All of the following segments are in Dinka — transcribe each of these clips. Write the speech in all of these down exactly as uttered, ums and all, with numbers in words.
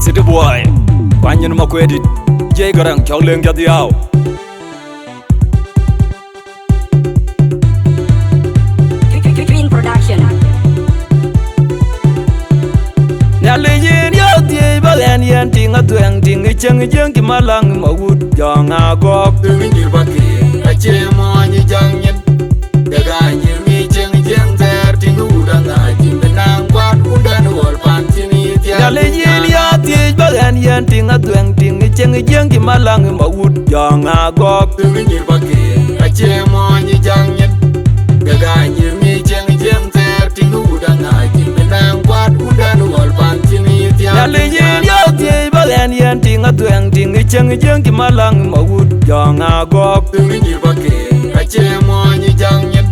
City boy, kuany nyin Makuedit, Jay Garang, cɔk leŋ jadhiau. Green Production. Nhialic yen ya thiëëc ba ɣɛn yɛn tiŋ athuɛŋ tiŋ ë cieŋ ë jiëŋ cï malaŋ ë mawut jɔŋ agɔk. Tiŋ ë nyïr ba kiir acie mɔny ë jäŋ nyin. Dek anyïr ŋic cieŋ ë jiëŋ thɛɛr tiŋ ë wut aŋac cïn bï naŋ kuat wundɛn ɣɔl pan cïn yï thiaak. Nhialic yen ya thiëëc ba ɣɛn yɛn tiŋ athuɛŋ tiŋ ë cieŋ ë jiëŋ cï malaŋ ë mawut jɔŋ agɔk. Tiŋ ë nyïr ba kiir acie mɔny ë jäŋ nyin. Dek anyïr ŋic cieŋ ë jiëŋ thɛɛr tiŋ ë wut aŋac cïn bï naŋ kuat wundɛn ɣɔl pan cïn yï thiaak. Nhialic yen ya thiëëc ba ɣɛn yɛn tiŋ athuɛŋ tiŋ ë cieŋ ë jiëŋ cï malaŋ ë mawut jɔŋ agɔk. Tiŋ ë nyïr ba kiir acie mɔny ë jäŋ nyin.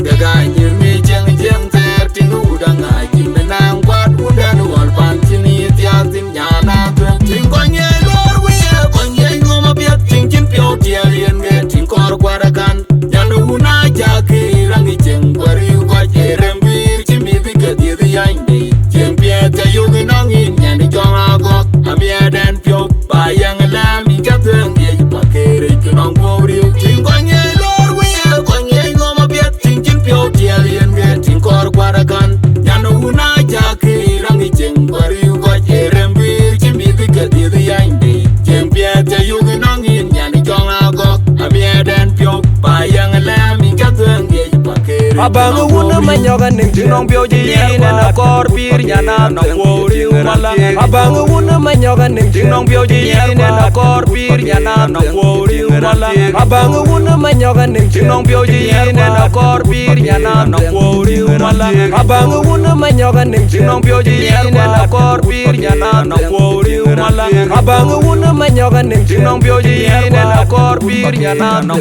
Dek anyïr ŋic cieŋ ë jiëŋ thɛɛr tiŋ ë wut aŋac cïn bï naŋ kuat wundɛn ɣɔl pan cïn yï thiaak thïn. Nyan athuɛŋ tiŋ kɔny ye lor wiye kɔny ye nyuɔm apiɛth tiŋ cïn piɔ̈u tiɛɛl yen ke tiŋ kɔɔr kuat akan. Nyan wun a jak kë raŋ ë cieŋ kuat riu kɔc ë rem guiir cï mïth ke dhiëth yany dei. Cieŋ piɛth ca yök ë nɔŋ yïn nyan ë jɔŋ agɔk. Amiɛɛdɛn piɔ̈u ba yɛŋ lɛ̈m yïn ca dhuëëŋ dhiëc pa këric kë nɔŋ guɔ̈p riu. Tiŋ kɔny ye lor wiye kɔny ye nyuɔm apiɛth tiŋ cïn piɔ̈u tiɛɛl yen ke tiŋ kɔɔr kuat akan. Nyan wun a jak kë raŋ ë cieŋ kuat riu kɔc ë rem guiir cï mïth ke dhiëth yany dei. Cieŋ piɛth ca yök ë nɔŋ yïn nyan ë jɔŋ agɔk. Amiɛɛdɛn piɔ̈u ba yɛŋ lɛ̈m yïn ca dhuëëŋ dhiëc pa këric. Abaŋ wun ë manyɔk anïŋ tiŋ nɔŋ piɔ̈u cï yïn ë na kɔɔr pïïr nyan athuɛŋ. Abaŋ wun ë manyɔk anïŋ tiŋ nɔŋ piɔ̈u cï yïn ë na kɔɔr pïïr nyan athuɛŋ. Abaŋ wun ë manyɔk anïŋ tiŋ nɔŋ piɔ̈u cï yïn ë na kɔɔr pïïr nyan athuɛŋ. Abaŋ wun ë manyɔk anïŋ tiŋ nɔŋ piɔ̈u cï yïn ë na kɔɔr pïïr nyan athuɛŋ. Abaŋ wun ë manyɔk anïŋ tiŋ nɔŋ piɔ̈u cï yïn ë na kɔɔr pïïr nyan athuɛŋ.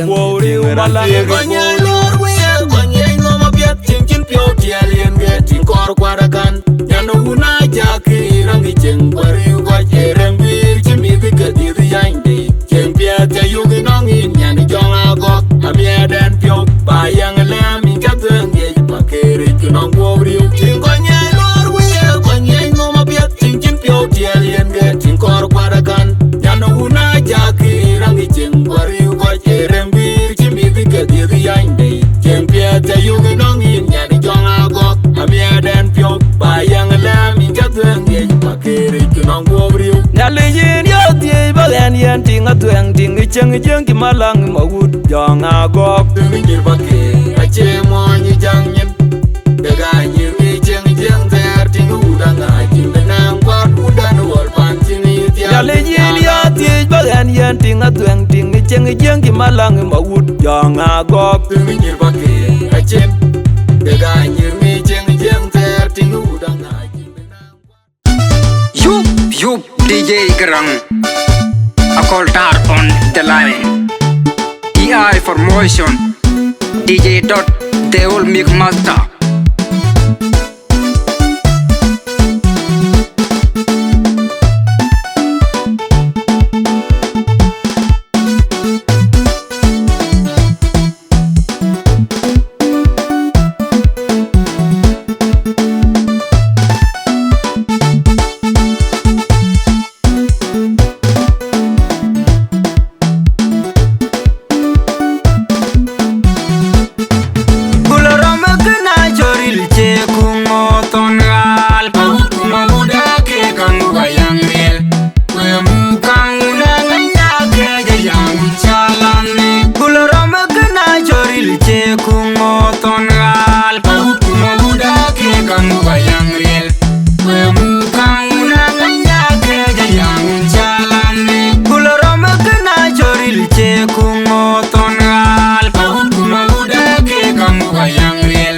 Kɔny ye lor wiye kɔny ye nyuɔm apiɛth tiŋ cïn piɔ̈u tiɛɛl yen ke tiŋ kɔɔr kuat akan. Nyan wun a jak kë raŋ ë cieŋ kuat riu kɔc ë rem guiir cï mïth ke dhiëth yany dei. Cieŋ piɛth ca yök ë nɔŋ yïn nyan ë jɔŋ agɔk. Amiɛɛdɛn piɔ̈u ba yɛŋ lɛ̈m yïn ca dhuëëŋ dhiëc pa këric kë nɔŋ guɔ̈p riu. Tiŋ kɔny ye lor wiye kɔny ye nyuɔm apiɛth tiŋ cïn piɔ̈u tiɛɛl yen ke tiŋ kɔɔr kuat akan. Nyan wun a jak kë raŋ ë cieŋ kuat riu kɔc ë rem guiir cï mïth ke dhiëth yany dei. Cieŋ piɛth ca yök ë nɔŋ yïn nyan ë jɔŋ agɔk. Amiɛɛdɛn piɔ̈u ba yɛŋ lɛ̈m yïn ca dhuëëŋ dhiëc pa këric kë nɔŋ guɔ̈p riu. Nhialic yen ya thiëëc ba ɣɛn yɛn tiŋ athuɛŋ tiŋ ë cieŋ ë jiëŋ cï malaŋ ë mawut jɔŋ agɔk. Tiŋ ë nyïr ba kiir acie mɔny ë jäŋ nyin. Dek anyïr ŋic cieŋ ë jiëŋ thɛɛr tiŋ ë wut aŋac cïn bï naŋ kuat wundɛn ɣɔl pan cïn yï thiaak. Nhialic yen ya thiëëc ba ɣɛn yɛn tiŋ athuɛŋ tiŋ ë cieŋ ë jiëŋ cï malaŋ ë mawut jɔŋ agɔk. Tiŋ ë nyïr ba kiir acin. Dek anyïr ŋic cieŋ ë jiëŋ thɛɛr tiŋ ë wut aŋac cïn bï naŋ Yup, yup, D J Garang. A call tar on the line. E I for motion. D J dot the old mix master. Guloroma kena choril che kungo ton gal. Mawuda ke kangu bayang riel. Kwe mu kangu na nganya ke jayang chalani. Guloroma kena choril che kungo ton gal. Mawuda ke kangu bayang riel. Kwe mu kangu na nganya ke jayang chalani. Guloroma kena choril che kungo ton gal. Mawuda ke kangu bayang riel.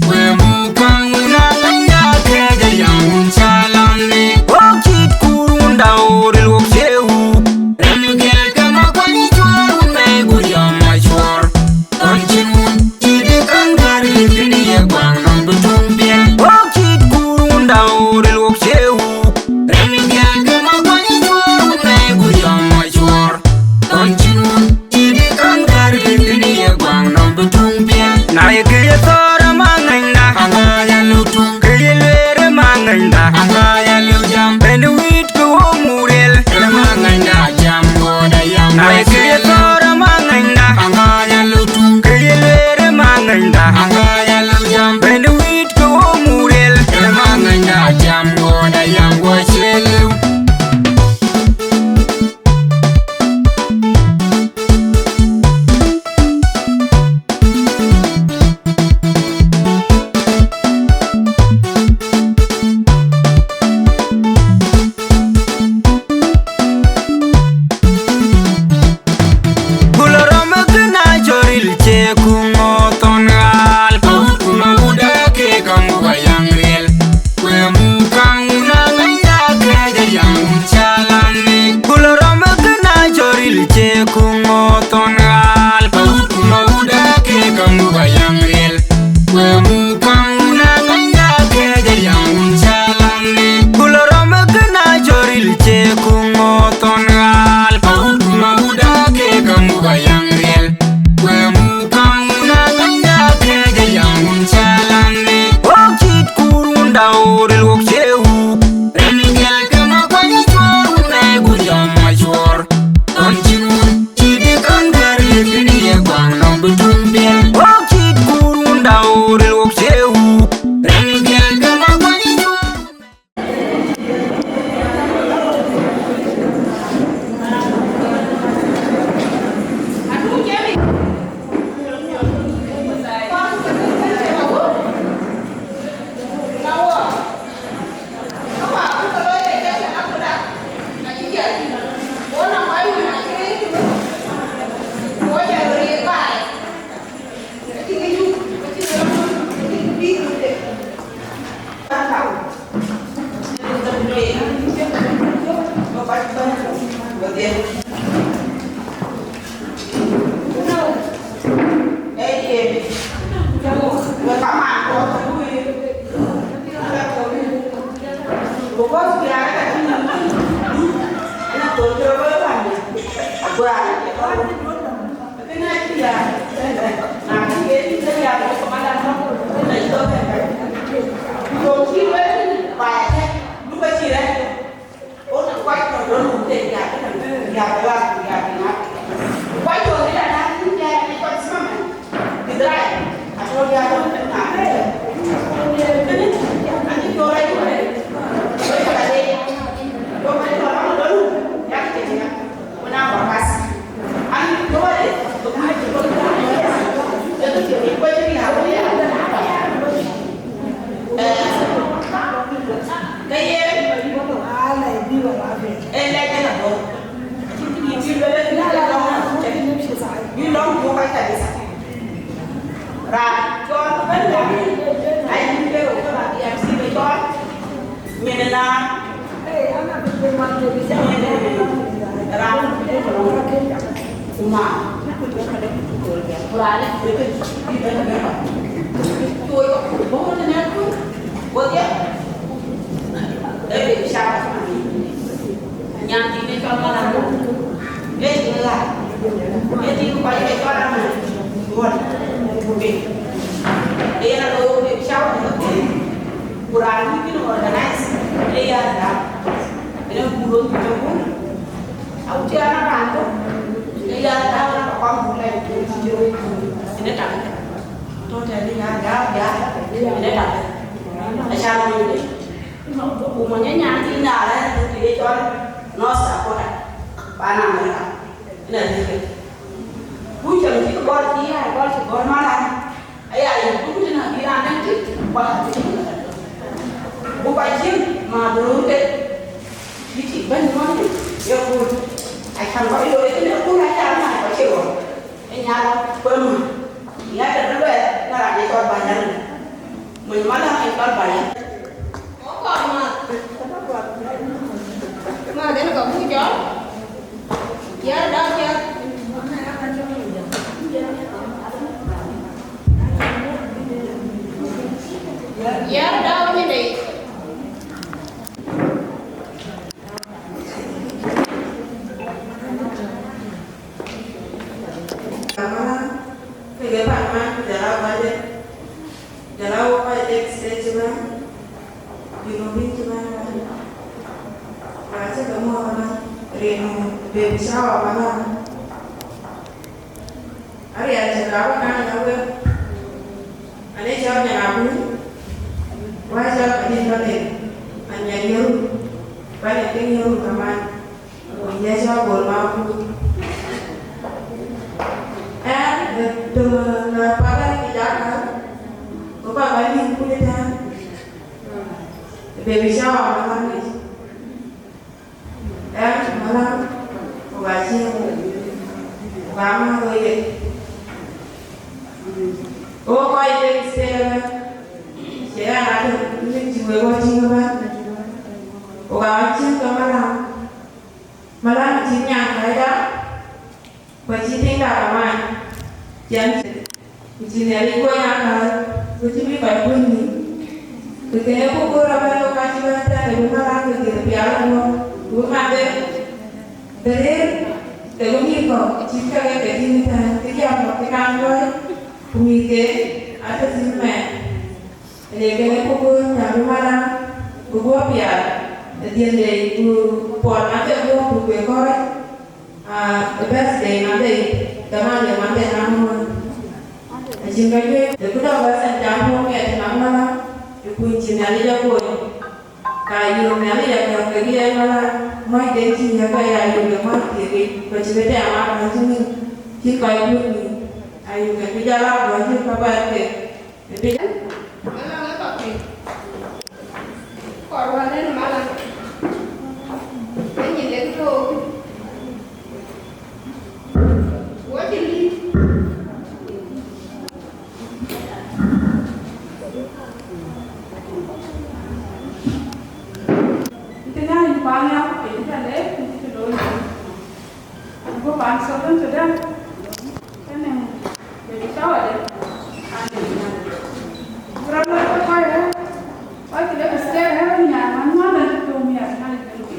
Kwe mu kangu na nganya ke jayang chalani. Wok chit kurunda oril wok cheu. Rem gel kama kwani chwar unai guriam machwar. On chin mun chidi kan gari kini ye gwang nong betung bien. Wok chit kurunda oril wok cheu. Rem gel kama kwani chwar unai guriam machwar. On chin mun chidi kan gari kini ye gwang nong betung bien. Na ye ke ye thora mangenda. Anga ya lutung. Ke ye lere mangenda. Anga ya lujam. Bende wit ke wo Wok ceu, rin gɛl ke ma kuany cuɔr, wun ŋɛk ku jɔm ma cuɔr. Ɣɔn cïn wun cï dï kɔn gär, lek rin ye guaŋ nɔm bï tuŋ piɛl. Wok cït kuur wun dau ril wok ceu, rin gɛl ke ma kuany cuɔr. Ke yen, ee lɛc en abɔ̈. Acïn kë dït cï lueel, bï lɔ̈ŋ, bï lɔ̈ŋ tuɔ̈k kɔc kanitha. Raan cɔl bɛ̈n, ayï ke rou ke raan D M C ke cɔl, nyin ë naan. Raan, ku ma, ku raan ë bï bɛ̈n, bɛ̈n, bɛ̈n. Tuɔɔc kɔc, bɔ̈ wën ë nɛ̈k, wodhie, ee bï cak. Nyan tiiŋ ë cɔl Malan, ee tiiŋ ë ɣaar, ee tiiŋ kɔc ë cɔl Aman, ɣɔn, ku piny. Ee yen aloi wok bï cak wën ë ke piny. Ku raan wïc bï nɔm organize, ee ya raan. Ënë buk röt bï tɔ̈ bun. Awuc an, raan tök, ee ya raan, raan kɔn buk lɛc, ënë tak. Tɔ̈ tɛ̈n ya raan, ya, ënë tak. Acan mony de. Ku mony ë nyan tiiŋ na rɛ̈ɛ̈r tök të ye cɔl North Dakota, pan America, ënë rëër ke. Ku cäŋ cï gɔl cï ya gɔl cï gɔl Malan, aya yök ku tënë bï raan dɛ̈ŋ tik, ku aa tik. Ku kɔc cïn ma dhorou ke, bï tik bɛ̈n mony ye kööl. Acan kɔc looi kënë kööl acan na kɔc cï ɣɔn. Ë nyal kuem, ŋɛk tënë luɛɛl, na raan ë cɔl Banyal. Mony Malan ë cɔl Banyal. Wok kɔn ma, ma den ka buk jɔl. Yar daw, yar. Yar daw ni dei. Kamala, kek pan man, ku jɔl a gua̱nde, jɔl a wok kɔc tek state cï bɛ̈n, Junubin cï bɛ̈n bɛ̈n. Ka cï ke muɔ̈ɔ̈th ëmën, rin baby shower ëmën. Ariɛl cï ka bä kaŋ ë wek, ane cɔl Nyan Abun, wa cɔl Madït Madït, Anyan Yeru, bä Nyan Yeru kaman. Ku Yecu agol ma kuc. Ɛn, döŋ na pala ni jaka, ku ba ba ni kuc tɛ̈n. Baby shower ma ŋic. Ɛn, mala, ku ba cieŋ, ku ba ma do ye. Ku kɔc de sɛɛlɛ, cï ɛn a tök, ni cï wek wä tïŋ ëbɛ̈n. Ku ba cieŋ ke mala. Malan cï nyan kɔcda, ku acï tiŋda kaman, cï an, ku cï Nhialic kuɔny akäl, ku cï bï kɔc kuöny nhïïm. Ku kënë ku kuöör abɛ̈n, ku ka cï bɛ̈n tɛ̈n, ku malan ke dhiëth pial aduɔ̈ɔ̈r, ku madhe, bï rëër, ke ku mïth kɔ̈k cït ke ke tïŋ tɛ̈n, kë jam kɔ̈k cï kaŋ luɔi, ku mïthke atɔ̈ thïn mɛɛn. Ënë kënë ku kuöör, cä bï malan, Ku guɔ piath ë dhiënde, ku puɔl man ke guɔ ku kue kɔ̈ɔ̈c, aa, ë birthday man de, ke man de, man de naŋ ŋuɔ̈n. Acïn ka juëc, ë ku dɔ̈k bɛ̈ Saint John Paul Miɛt naŋ Malak, ë kuny cï Nhialic a kony. Ka yök Nhialic a kɔ̈k kekë yen Malak, mɔ̈c den cï yäk aya yök ë mɔ̈c thiëkic, ku cï bï tɛm aa kɔc cï nïn, cï kɔc kut nïn, ayök kek bï jal aa kɔc cï ka bɛ̈ɛ̈r kek. Malak ë path piny. Kɔɔr wään en Malak. Ë nyin de kë took. Wo cï lïïm. Ëtënë yïn kuany ya, ëtënë le, ëtënë looi. Go pan Southern Sudan. Kënë baby shower de, ande Nhialic. Ku rɔt lɔ ke kɔc rɛ̈ɛ̈r, kɔc cï lek stair rɛ̈ɛ̈r nyan man ŋuan de tök miɛt Nhialic bï looi.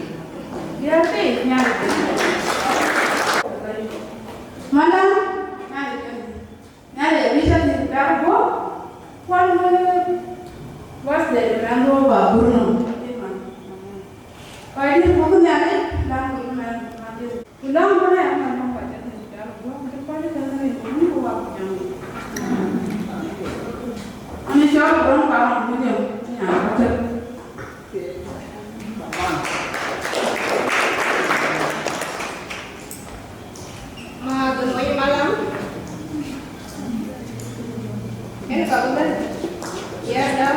Diäär thii Nhialic bï looi. Mana Nhialic bï looi. Nhialic abï cä thïn dak guɔ̈p, kuan wël birthday de mɛn duɔ̈ɔ̈p ba gur nɔm. Amen. Kɔc dït buk Nhialic, lam buk mɛn madït. Ku lam buk na ya mɛn nɔm kɔc dït jal guɔ̈p, ku kɔc dït tënë rin ku wun ku wak jam. Ani cɔl guɔ̈p ba nɔm ku jam, nya ku tëk. Ma dun wei malam. Ene ka gumbe. Ya da.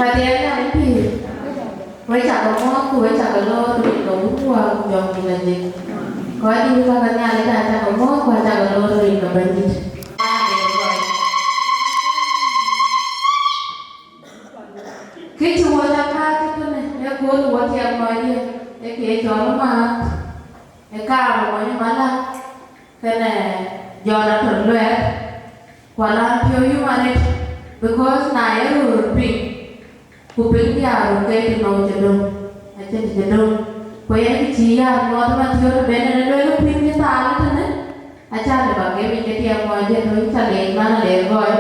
Ka diɛɛr Nhialic pïïr, wek cä ke muɔ̈ɔ̈th ku wek cä ke loor rin ke Wun ku Wät ku Jɔŋdït Lajik. Kɔc dït ka ke Nhialic aa cä ke muɔ̈ɔ̈th ku aa cä ke loor rin ke Bɛ̈nydït. Kë cï wɔ cä kääc ë kënë, ee kööl wɔ tiɛɛk mɔcdiɛ̈, ee kë ye cɔl ë Maath, ee kaar ë mony ë Malak, kënë Jɔn Atɔ̈r Luɛɛr, ku alan piɔ̈u yum arëët, because na ye röör piny, ku piny diäär röör ke tënou cï döŋ, acïn të cï döŋ. Ku yen kë cï yäär nyuɔɔth ëmën thiɔ̈k ëbɛ̈n en ë lueel piny cï thaal ëtënë, acä lë ba gem yic ke tiɛɛk mɔcdiɛ̈, tɔ̈ yïn cä leec man aleer gɔɔy.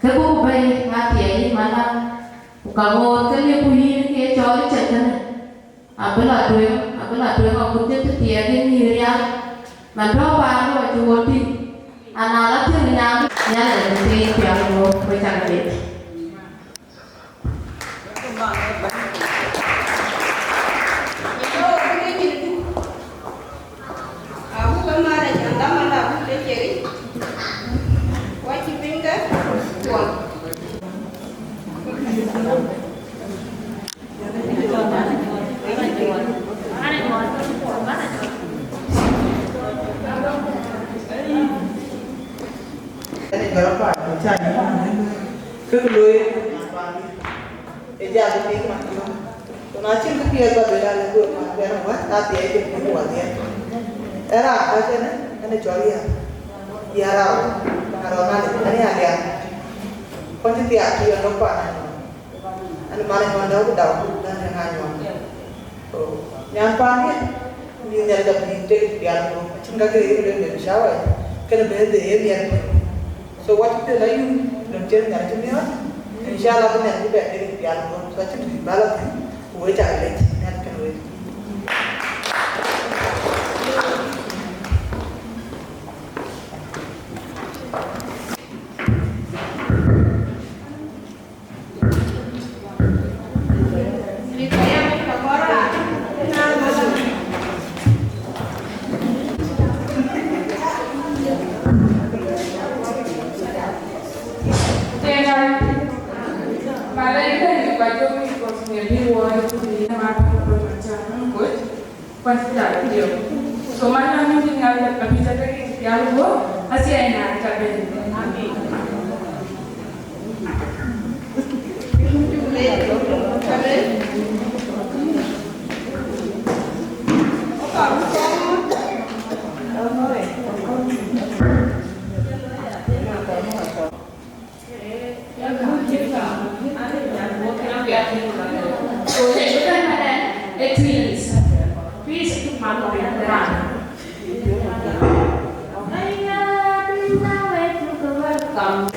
Ke buk bɛ̈i ŋa thiɛɛi yïn Malak, ku ka ŋoot ke liep ku yïn ke cɔl ë cek kënë. Abï la tueŋ, abï la tueŋ akut cï thiɛɛk ë nyïïr rial, man tɔ̈ paan ë wacï wo tïŋ, ana la thiëŋ nyaam, Nhialic abï thiëëc pial ŋoot, wek cak leec. Ënë jɔl ë paany, ku cä nyuɔɔn ënë kek looi ë nyan paandït, ë jal bï piny man thiɔ̈k. Ku na cïn kë piɛth ba lueel, alë duööc man bɛ̈n ë wɛ̈t, ka thiɛɛi jël bï ku wadhiɛ. Ë raan kɔc ënë, ënë cɔl Yäär, Yäär Arɔ̈u, Arɔ̈u Nhialic, ënë Alian. Kɔc cï thiaak cï yen lok paan ënë. An, man ë nyuɔɔn dɛ̈ ku dau, dan ë ŋa nyuɔɔn. So, nyan paandiɛ̈, bï Nhialic abï tek pial ku acïn ka ke yï lueel baby shower, kënë birthday ye miɛt. So, wacï piɔ̈u la yum, lon cïn Nhialic cï miɔɔc, inshallah, bï Nhialic bï bɛ tek pial ku, so, acïn të bï bä la thïn, ku wek cak lec, Nhialic kënë wek. So, man, I'm thinking, I, I, I, Aguɔ, acie na ca ben. So, the children, eh, twins. Please, keep my comment around. Welcome.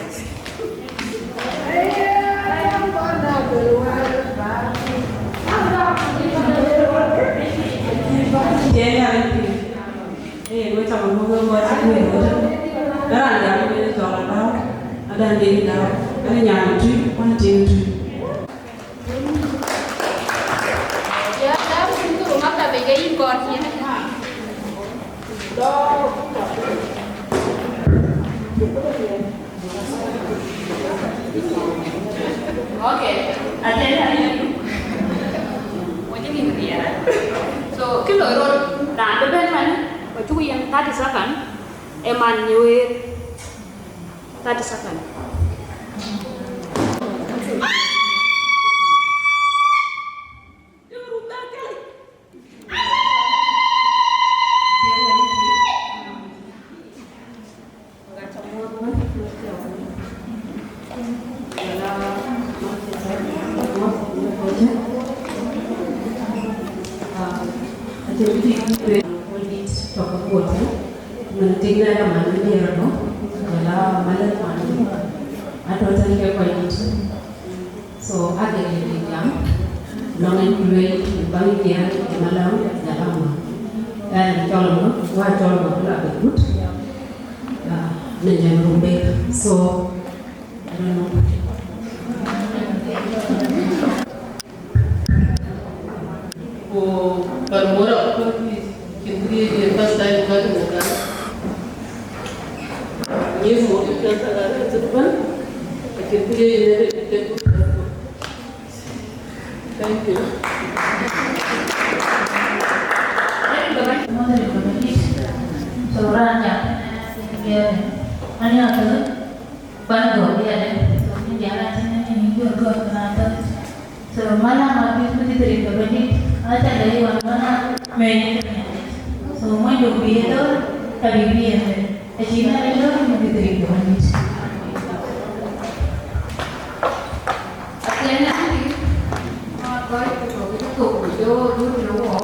Ee, we cam muk we mɔc cï wël wël. Raan jam ë cɔl Adau, Adau Deng Adau, ënë nyan ë Tui, ku ënë tiŋ ë Tui. Ya, Adau, kun thurë maktab ë ke yïn kɔɔr cin. Okay, atënë ayï. Wacï nïm riɛɛr. So, kë loi rot, raan bï bɛ̈n man, wacuk yen thirty second, ë man nyueer. Thirty second. Mën tik dɛ ka man diɛɛr ënɔ, wala malɛth man atɔ̈ tën ke kɔc dït. So, ake ke jam, lɔŋ en ku lueel, baŋ diɛɛr, malaŋ, jal ama. Ɛn cɔl ŋö, wa cɔl ŋö, la be gut. Ah, në jam rumbe. So, I don't know. Ku pan Bor akut, acïn kë ye first time bä tïŋ ëkan. Nyïïn Bor kë piɛth thɛɛr arëët thïn ëbɛ̈n, acïn kë ye yen ë rëët kek. Thank you. So, raan jam, ani athör, pan Bor, yani, so, ni jam, ani, ni jam, ni jam, So, malam abis ku titiri ke bendit, aca le wan malam meni ke bendit. So, mo jo bi edo, ka bi bi ende. Aci na le lo ku titiri ke bendit. Aci na ni, ma ko ko ko ko jo du na wo.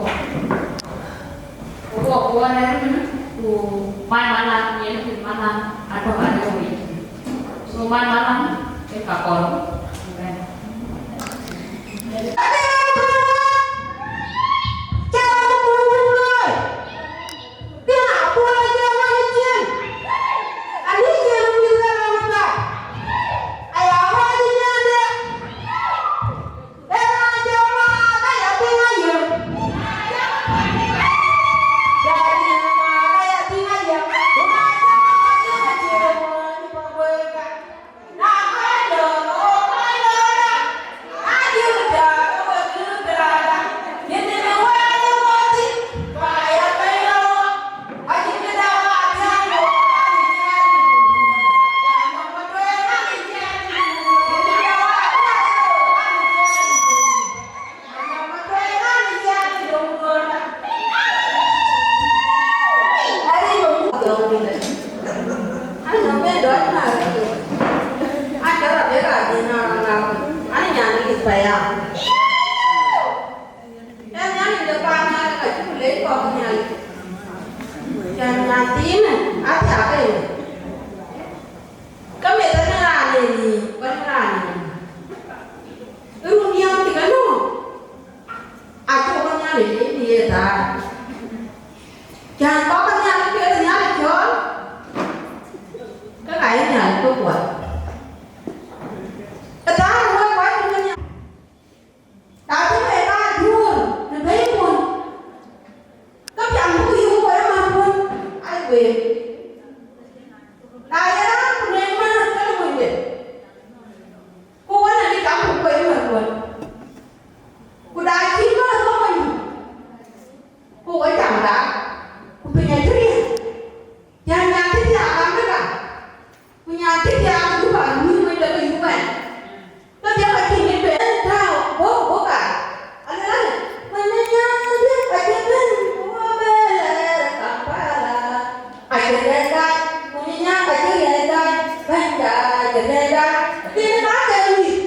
Wo wo na ni ku man malam, yen ku malam ato are wo. So, man malam, e ka kɔr. Ka meth ënë raan ë nïïm, ku ënë raan ë nïïm. Run yam cï ke nɔ̈k, acuk ke Nhialic ë bï ye thaar. Cän kɔc ke Nhialic ke Nhialic cɔɔl, ke ka ye Nhialic ke kuɔth. Ë thaar ë wek kɔc cï ke Nhialic. Ku nyinya ka cï riɛl ëtɔ̈c, bɛ̈ny ka cï riɛl ëtɔ̈c. Kën ë ka ke wïc,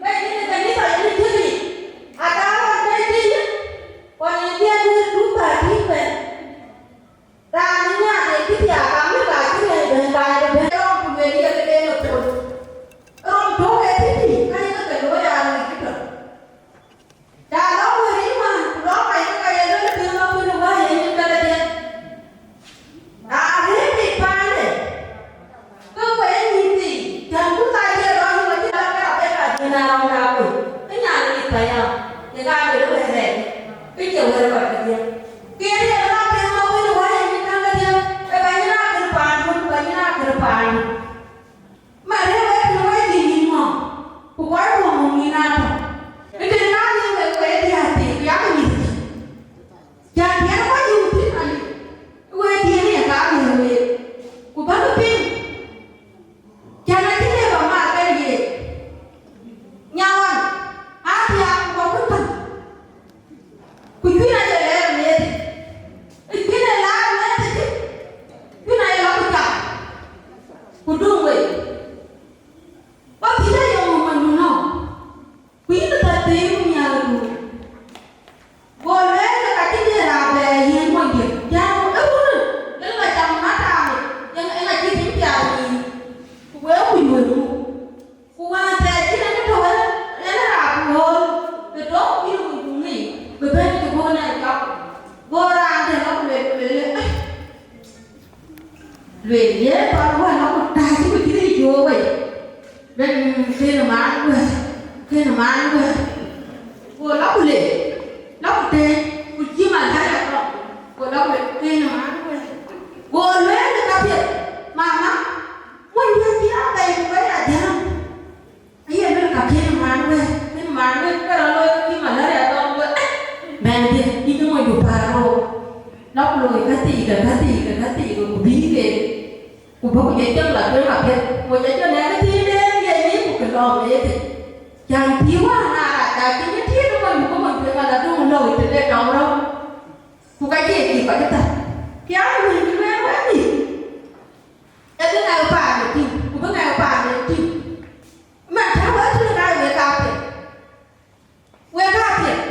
bɛ̈ny kën ë kanitha yen ë cï ric. Ata ɣɔn bɛ̈ny tïc, ɣɔn yen bï aduëër duk bä tïc bɛ̈n. Raan ë nyan ë cï thiaak, ka mïth ka cï riɛl bɛ̈n, ka ye bɛ̈n rɔm ku lueel ye këden ë pol. Rɔm tök ë tïc, ka ye ke looi aa röt cï tɔ̈. Ca lɔ wël ë man, ku lɔ pai ke ka ye luel piŋ ë wël ë Wä ye nyin kadhie. Na rëër piŋ paande, ke we ye nyïïn thii, cän ku ka ye lɔ yï wä cï lɔ ke abë ka dhien ë rɔm na kuc, ke nyan ë rit payam, ye ka luel wël rɛɛc, ke cie wël kɔc kedhie. Ke ye lɔ piŋ ë wël ë Wä ye nyin kadhie, ke bä nyin akër paandu, bä nyin akër paandu. Maria wek në wɛ̈ɛ̈c yïn ŋɔ̈ŋ, ku kɔc kuɔ̈ŋ ŋɔ̈ŋ yïn atɔ̈. Ë tënë raan ye wek wɛ̈ɛ̈t diäär thii, ku yak mïth. Cän tiɛɛn kɔc yï wut thïn aliu, wɛ̈ɛ̈t diɛ̈n ë ye ka wëër week, ku bäkï piŋ. Cän acïn ë bä maar kën ye. Nyawan, aa thiaak ku bä wut thïn. Ku cuïn aye lɛɛr ë meeth, ë cuïn ë laar ë meeth ëtï, cuïn aye lɔ ku cam, ku dum wei. Bä thiëc aye ŋö monydu nɔ̈k, ku yïn thäth thëëi ku nhial ë duööŋ. Go lueel ke ka cï diëër abɛ yiëën monydiɛ̈, jam ë wun, lël ka cam ë mataamë, yen ë ŋa cï tim piath yiic, ku wek kuc wël ŋu? Ku wään thɛɛr cïn en tök en raan ku ɣööl, ke tɔ̈u yïn ku ŋic, bï bɛ̈n cï bɔ̈ nɛn cɔk. Go raan dɛ̈ lɔ ku lueel, ku lueel, lueel ye tɔ̈ wään lɔ ku tääc cï ku cïn yic joor wei. Bɛ̈n kënë maan wɛ̈ɛ̈r, kënë maan wɛ̈ɛ̈r. Go lɔ ku le, lɔ ku tëë, ku cï malaya tɔ̈. Go lɔ ku le, kënë maan wɛ̈ɛ̈r. Go lueel në kapiɛth, mama, wën wën cï raan bɛ̈i ku bɛ̈i adhiääm. Aye luel ka kënë maan wɛ̈ɛ̈r, kënë maan wɛ̈ɛ̈r, ke rɔt looi ke cï malaria tɔ̈, go, eh, mɛnhdiɛ̈, yïn ë monydu päär roor. Lɔ ku looi ka thii, ke ka thii, ke ka thii, ke ku bïï ke. Ku bɔ̈ ku jɔ cam la tueŋ apiɛth, ku jɔ cam nɛ̈k ë thiin de ye yic ku kë lɔ̈ɔ̈m ë thïn. Cän pïïr wään aa rac, aa cïn ë tiit ë mony, ku mony tueŋ ala duŋ lɔ̈u ë tëde tɔŋ rɔ̈m. Ku ka cie kï kɔc ë thar. Piaŋ wël cï lueel wek mïth, ee bï ŋɛk paan ë tïŋ, ku bï ŋɛk paan ë tïŋ. Man, tääu wek tënë ka wek apiɛth. Wek apiɛth.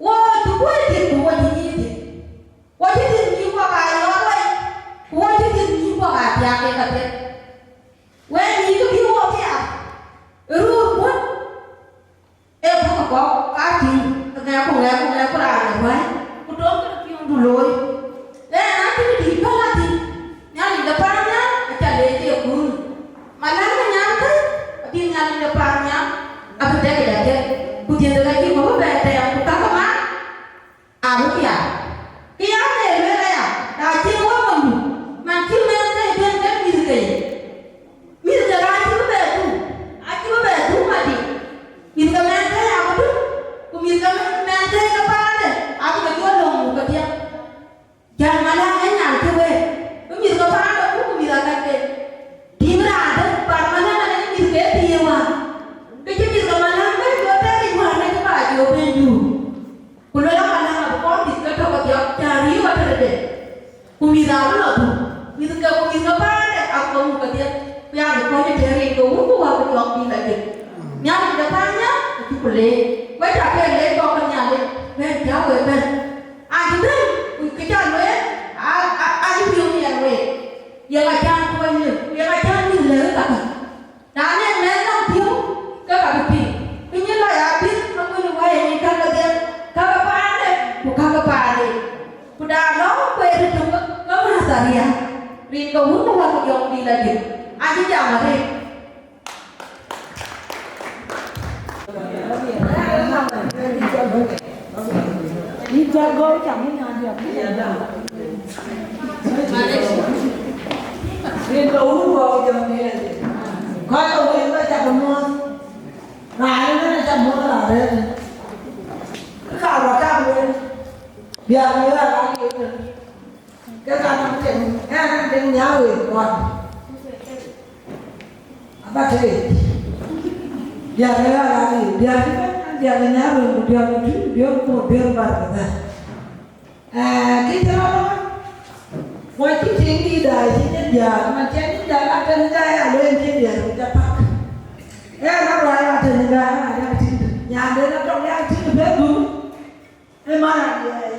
Wo cï kuöc thïn, ku wo cï nyïïn thïn. Wo cï thïn nyïïn kɔ̈k aa yɔ̈ɔ̈k wei, ku wo cï thïn nyïïn kɔ̈k aa thiaak kek apiɛth. Wek nyïïn kë bï wo thiaak ë röör kuöt, ee bɔ̈ ke kɔ̈k aa tïŋ, ŋɛk ku ŋɛk ku ŋɛk ku raan ë ruääi, ku dɔm këde piɔ̈ndu looi. Ɣɛn aa cïn dït päl athïn, Nhialic de paannhial aca leec ë kuur. Malɛ̈ŋ ë nyan kë abï Nhialic de paannhial abï dɛk ë dɛ̈t, ku dhiëth ka cï bɔ̈ bï bɛ tɛɛm, ku kakë man abï piath. Kë ya në lueel aya, na cïn wek monydu, man cï mɛnhkë bɛ̈n kek mïthke ye. Mïthke raan cï bï bɛ dhuk, acï bï bɛ dhuk madï. Mïthke mɛnhkë abï dhuk, ku mïthke mɛnhkë ke paande abï ke jɔ löŋ muk kedhie. Jam malɛ̈ŋ ë nyan cï wek, bï mïth ke paande ku, ku mïth akäcke. Tim raan dɛ̈, pan malɛ̈ŋ ë mïth ke thiëëk wään. Kë cï mïth ke malɛ̈ŋ bɛ̈n jɔ tɛ̈ric wään, acï bä jɔ bɛ̈n jur. Ku luel ë malɛ̈ŋ abï kɔn dït ke tɔ̈ kedhie, cä riëëu atërde. Ku mïth abï lɔ dhuk, mïth ke, ku mïth ke paande abï ke muk kedhie. Ku ya në kɔc ë tɛ̈ric ke wun ku wä ku jɔŋ dït la jël. Nhialic de paannhial acï ku leec. Wek cä ke leec kɔc ke Nhialic, bɛ̈n cä wek bɛ̈n. Acï bɛ̈n, ku kë cä lueel, a, a, acï piɔ̈u miɛt week. Ye ŋa cän kuɔny lëu, ye ŋa cän mïth lëu ë kakë? Na nɛn mɛnh nɔm piɔ̈u, ke ka bï piŋ. Bï nyin lɔ ya bïth, aköl ë wä ye nyin käŋ kedhie, käk paande, ku käk paande. Ku da lɔ kueer tök, ke mäth ariɛɛr. Rin ke wun ku wä ku jɔŋdït la jël. Acï jam arëët. Ke ka nɔm tɛ̈n, ɣɛn an, tɛ̈n nhial wek kɔn. Aba tëë. Diäk ë ɣa ɣa ɣi, diäk ë bɛ̈n, diäk ë nhial wek, ku diäk ë tui, diäk ë bor, diäk ë bar ke dhäl. Ee, kë cï rɔt looi. Wɔ cï tiŋ dïït daai cï nyin diäär, man cï nyin diäär atɛ̈n ë gäi aa lueel cï diäär ku jɔ pak. Ë na ruai atɛ̈n ë gäi aa diäk tïŋ. Nyanden atɔ̈ ya tïŋ ë Facebook. Ë man Ayɛɛi.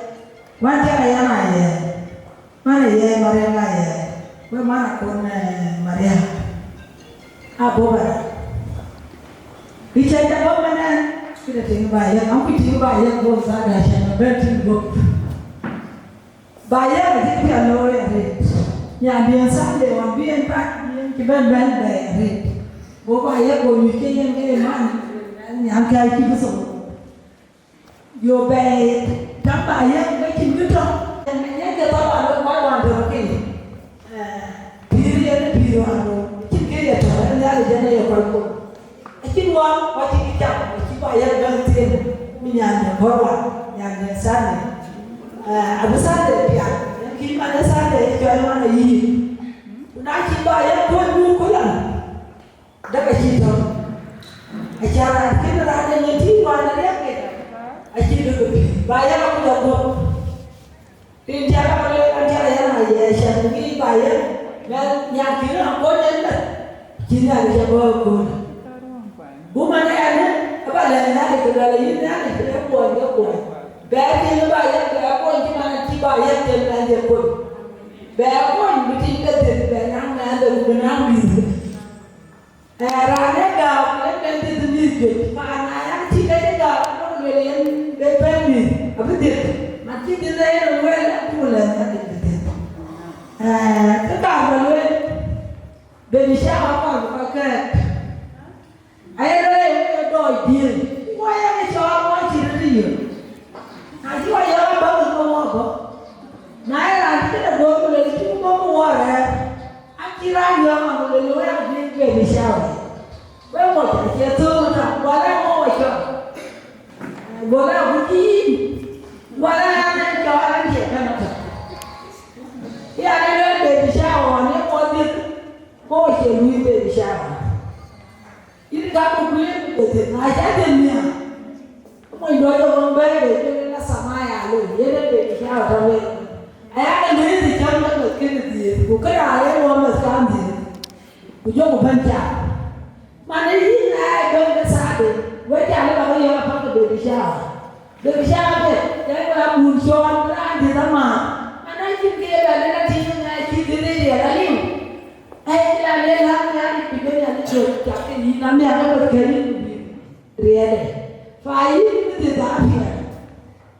Wän cä Ayɛɛi Ayɛɛi. Man Ayɛɛi Mariaŋ Ayɛɛi. Wek man akon, eh, Mariaŋ. Abok ara. Kë cä jɔ bɔ̈ man ë, këde tiŋ ba yɛn, aŋku tiŋ ba yɛn bɔ̈ thaada cä bɛ̈n tïŋ guɔ̈p. Ba yɛn adï pial looi arëët. Nyandiɛ̈n Sunday ɣɔn bï en path bï en cï bɛ̈n bɛ̈n bɛ̈ɛ̈i arëët. Go ba yɛn go nyuc ke yen ke man, nyan kɛ̈ɛ̈c cï bï thou. Yo bɛ̈ɛ̈i, tääu ba yɛn ke cïn kë tɔ̈. Yen ke thɔ̈k ba looi kɔc wään tɔ̈ ke. Eh, pïïr yen ë pïïr wään looi. Cïn kë ye tɔ̈, ë Nhialic yen aye kɔc kony. Acïn wään, wä cï kë cam, acï ba yɛn bɛ̈n thiëëŋ, bï nyan de kɔ̈r wään, nyan de Sunday. Eh, abï Sunday pial, yen kï man ë Sunday ë cɔl man ayï. Ku na cï ba yɛn kuöc bï ku lan, däk acï tɔ̈. Aca raan kën raan ë yen tïŋ wään ë riɛk ke, acï dökï pïïr, ba yɛn abï jɔ guɔ̈p. Rin cä bä looi an, cä yɛn a yɛ cä ŋic ba yɛn, mɛn nyan kï raan kony en bɛ̈n, cï Nhialic cä bä ë köölë. Ku man ë ɛn, ë bä lɛ̈k Nhialic, ku luɛl ayï Nhialic, ku lɛ̈k kuɔny ke kuɔny. Bɛ tiŋ ba yɛn, bɛ kuɔny cï man cï ba yɛn tem mɛnhde kony. Bɛ kuɔny bï tiŋ ke dhiëth, bɛ naŋ mɛnhde, ku bï naŋ mïth. Ee, raan ee gääu, ku yen bɛ̈n dhiëth mïth juëc, paan na yak cï kɛc ë gääu, anɔŋ lueel yen bï bɛ̈n mïth, abï dhiëth. Man cï dhiëth ee yen lueel, abuk lɛ̈k Nhialic bï dhiëth. Ee, kë kaar bä lueel, baby shower akɔɔr bï kɔc kɛ̈ɛ̈k. Aye lueel ee wek ee dɔɔc dhiëëth, ku wɔ yak ë cɔɔl wɔ cï röt yök. Na cï wɔ yɔ̈ɔ̈k abä wek ke wɔ bɔ̈. Na ye raan cï këde gɔ̈ɔ̈r ku lueel cï bï bɔ̈ ku wɔ rɛ̈ɛ̈r, acï raan yɔ̈ɔ̈k ku lueel wek adï baby shower. Wek moc acie thööŋ ëtök, guɔ lɛ̈k wɔ wɔ cɔl. Guɔ lɛ̈k ku cï yïn, guɔ lɛ̈k an, ee cɔɔl an, cie bɛ̈n ëtök. Ë an, ee lueel baby shower ɣɔn ye wɔ dhiëth, ku wɔ cie luui baby shower. Yïn ka ku guiir ku bɛ thïn, na cä thïn nhial. Mony duɔ̈c ë ɣöŋ bɛ̈ɛ̈i bei, ke yen asamaya alo, yen ë bei cä ɣɔt awël. Aya ke lueel ë cäm ke meth kënë dhiëëth, ku kërac ë wɔ meth kaŋ dhiëëth, ku jɔku bɛ̈n cam. Man ë yïn aa ë bɛ̈n ke thaade, wek cä lë bä ke yɔ̈ɔ̈k apak ke bei cä ɣɔt. Bei cä ɣɔt ke, ke wek abun cɔɔl, bï raan dhiëëth amääth. Man acïn ke ye bɛ lëk atïŋ ë ŋɛɛc cï dhiëëth ë riɛl aliu. Ee, cï raan ye läŋ Nhialic, bï bɛ̈n Nhialic jɔt, cak ke yïn, amiäk ë bɛ̈n ke yïn, ku bï riɛɛlde. Fa yïn bï dhiëth apiɛth.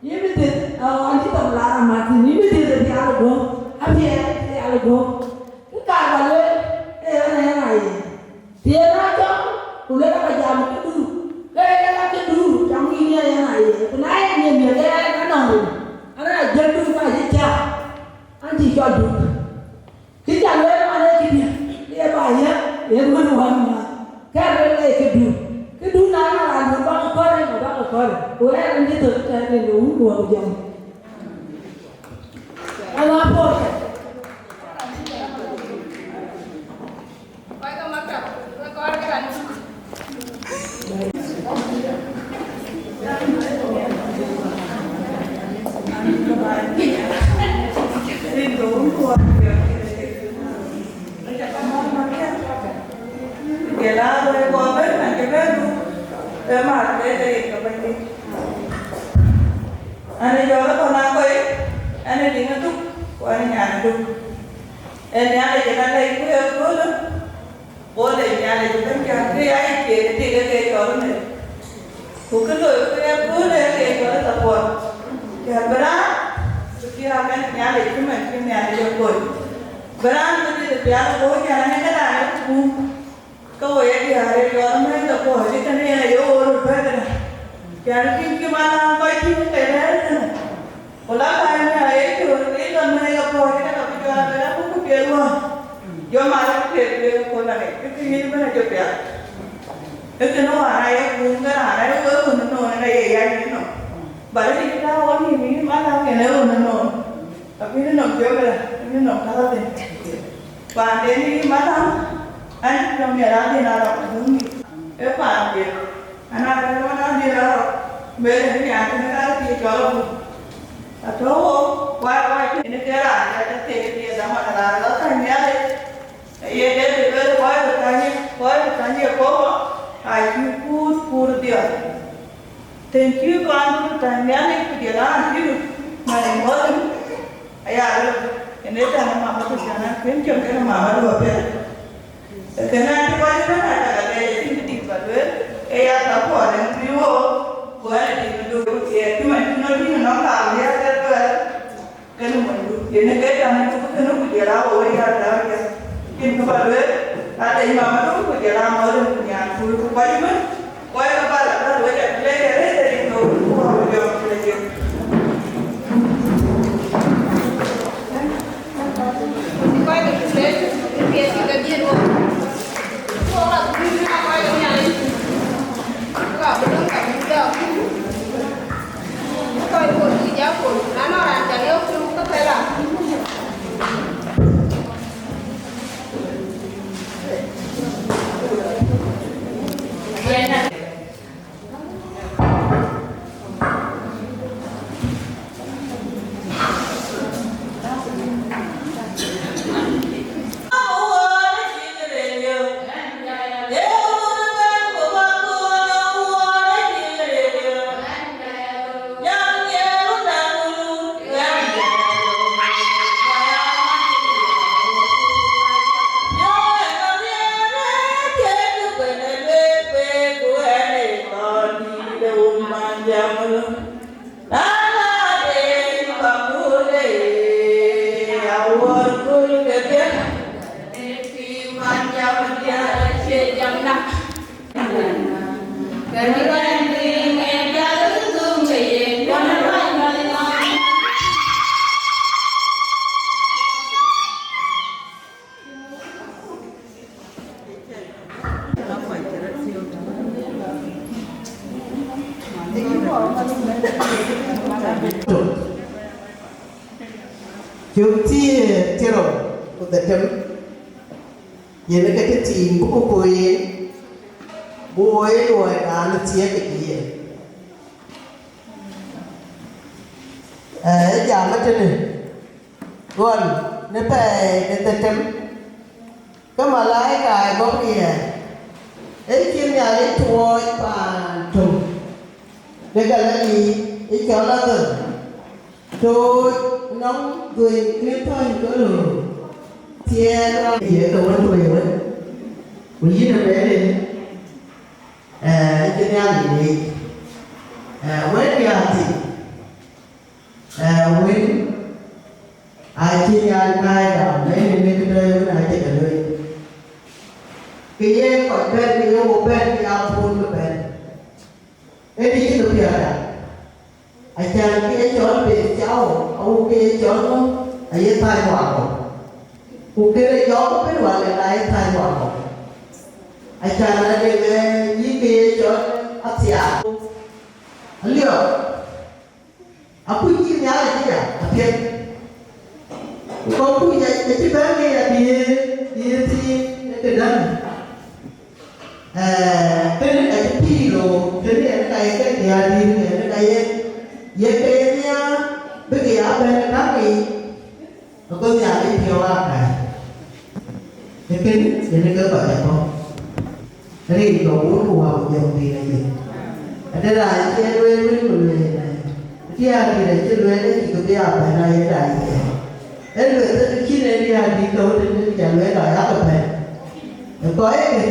Yïn bï dhiëth, aa, ɣɔn cï thɔŋ lar amat thïn, yïn bï dhiëth ë pial ë guɔ̈m, apiɛth ë pial ë guɔ̈m. Kë kaar bä lueel, ee ɣɛn ë ɣɛn aa ye. Të yen aa cɔk, ku lek aba jam këdu, ke yen aa këdu, cam yïn ë ɣɛn aa ye. Ku na ye ŋiɛc miɛt, ke ɣɛn anɔŋ rou, an, aa jiël duk ka cï cak, an, cï cɔl duk. Kë ca lueel man ee këdiɛ̈, ye ba yɛ̈k, ye wën wän ma. Kë lueel ee këdu. Këdu na na raan dun bak kɔ̈r, ye bak kɔ̈r. Ku ɣɛn rin cï thök tɛ̈n rin de wun wä ku jam. Ala puɔ̈th. Jɔl aa luɔi kɔɔr bɛ̈n, man cï bɛ̈n du, ke mat ke ke yen ke Bɛ̈nydït. Ɛn ë jɔl ë kɔn aa kɔc, ɛn ë tiŋ ë duk, ku ɛn ë nyan ë duk. Ee Nhialic ë ka lɛc ku ë köölë, go lɛc Nhialic ë bɛ̈n cän ke ya yic keek ë tik ë ke cɔl ënë. Ku kë loi ku ë köölë ë ke cɔl ë support. Cän bï raan bï thiaak ɛn Nhialic cï man cï Nhialic ë kony. Bï raan bï dhil pial ë bɔ̈ cän ë këdan ë kuum. Ke we ye diäär ë jɔl mɛ̈th ë puɔ̈c, ë tënë yen aye ɣööt röt bɛ̈n kënë. Cän kïn cï man nɔm kɔc tïŋ ke rɛ̈ɛ̈r kënë. Ku la bäny nhial aye cööt, ke lɔ mɛ̈th ë puɔ̈c, ke ka bï jɔl bɛ̈n abuk ku piɛth wään. Jɔ mal ku piɛth piɛth ku la ŋic, ke kï yïn bɛ̈n acï piath. Ke kënë wään aye kuum ke raan aye wek wën ënɔɔnë, aye yai yïn nɔm. Bä rëëc tääu wɔ nïïm yïn man nɔm yen ee wën ënɔɔnë. Abï yïn nɔm jɔkë, yïn nɔm tääu thïn. Paanden yï madam, an cï piɔ̈u miɛt adhil arɔk adhil mïth. Ee paanden, an aa kë lɔn adhil arɔk, mɛt ë bï nyan kënë ka thiëc cɔl abuk. Atɔ̈ ɣok, wär wär cïn ke raan ca tɔ thiëëc, ye dhaman raan lɔ tɔ̈ Nhialic. Ye David lueel, kɔc röt tɔ̈ Nhialic, kɔc röt tɔ̈ Nhialic, Yekoba, acï kuut kuur dhiɔl. Tɛ̈n cï kɔn röt tɔ̈ Nhialic, ku jɔl raan cï röt man ë muɔ̈th, aya lueel, yen ë tɛ̈n ë mama, ku jɔl raan kuën cök kenë mama luɔp piɛth. Kënë acï kɔc ëbɛ̈n aa cak alɛɛc, acïn kë dït ba lueel, ee ya support ɛn bï wok, ku ɛn adït bï duk, ku thiëëk cï man cï nɔ̈k tïŋ ënɔŋ kaam bï ya ke luɛɛl, kenë monydu, yen ë ke jam ë duk kënë, ku jɔl aa wok ya tääu jam. Cïn kë ba lueel, ade mama duk, ku jɔl aa mɔ̈th ku nyan ku kɔc ëbɛ̈n. Cök thiëër thiërou ku dhetem, yen ke tëthiin buk kuöc yen, bï wo ye luɔi raan ë thiëëk kek yen. Ee jam ëtënë, ɣɔn në pɛɛi de dhetem, ke malaika ë Gabriel ë cï Nhialic tuɔɔc paan töŋ de Galili ë cɔl Nadhareth, tooc nɔm dhuëëny në thɔ̈ny ke röör, thiɛɛn raan ye ke wën tuɔɔc wën, ku yïn ë Mary, ee, acï Nhialic leec, ee, wën diäär thïn, ee, wën acï Nhialic naai dam, ee, në këdäŋ wën acï ke lueel. Ke ye kɔc bɛ̈n, ke ye wo bɛ̈n, ke ya puɔ̈n ke bɛ̈n. Ee, të cï ke piɔ̈ɔ̈th aya. Acan kë ye cɔl beth cau, awu kë ye cɔl ŋö, aye thany wakɔ̈u. Ku kë ye jɔɔk ëbɛ̈n wak ë la ye thany wakɔ̈u. Acan adek, ee, yï kë ye cɔl athiaak. Aliɔp, akuc cï Nhialic cï ya apiɛth. Ku kɔ̈k kuc acï bɛ̈n ke ya diëër, diëër thiin ë këdäŋ. Ee, kënë ka cï pïïr looi, kënë yen ka ye ke diäär dït, kënë ka ye, ye ke ye nhiaar bï ke ya bɛ̈n ë käŋ yiic, ago Nhialic piɔ̈u aa kai. Ee kënë yen ke kɔc ë kɔ̈k. Rin ke Wun ku Wät ku Jɔŋdït Lajik. Ade raan cï lueel wën ku lueel ënɛn, diäär dït acï lueel ë cï ke bï aa bɛ̈n aye daai thɛɛr. Ee lueth ë cïn ee diäär dït tɔ̈u tënë, ca lueel aa yak bɛ̈n. Ë kɔc ëke,